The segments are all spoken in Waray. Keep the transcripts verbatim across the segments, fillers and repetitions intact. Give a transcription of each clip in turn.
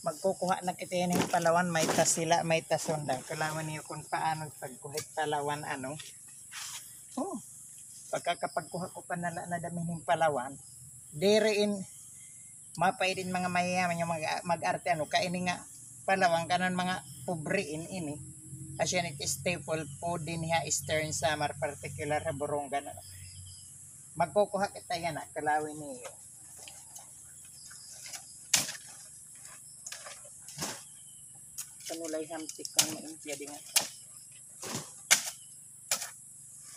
Magkukuha na kita hin palawan, may ta sila, may ta sundang. Kailangan niyo kung paano pagkuha hin palawan, ano. Oh, pagkakapagkuha ko pa na la na dami hin palawan. Diri in, mapay din mga mayayaman nga mag, mag-arte, ano, kay ini nga palawan kanan mga pobre in ini. Asya ini staple food dinhi ha Eastern Samar, particular ha Borongan, ano. Magkukuha kita yana, kalawi niyo. Kanulay hamtik kang maintiya di nga.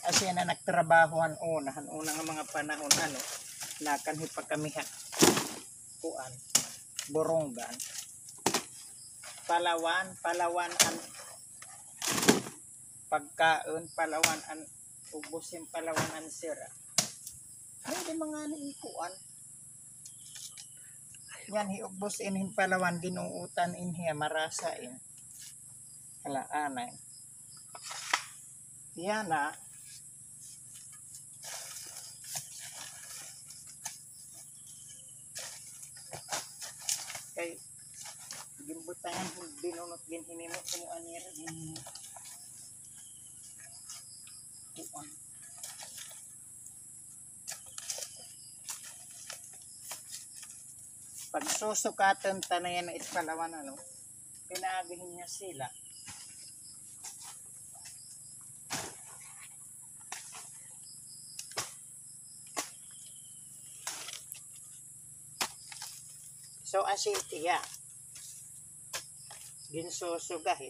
Asya na nagtrabaho han una, han una nga mga panahon, ano, nakanhi pa kami ha kuan, Borongan. Palawan, palawan an pagkaon, palawan an ubos hin palawan an sira. Ay, di mga ni ikuan. Yan, hiugbos in hin palawan, ginuutan in hiya, marasa in. Hala, anay. Yana. Kay, ginbutangan, binunot, ginhinimo, kung ano yan, gin-, kuan. Pagsusukaton ta na yana it palawan, ano, pinaagi niya sila. So, asya it iya. Ginsusuga, eh.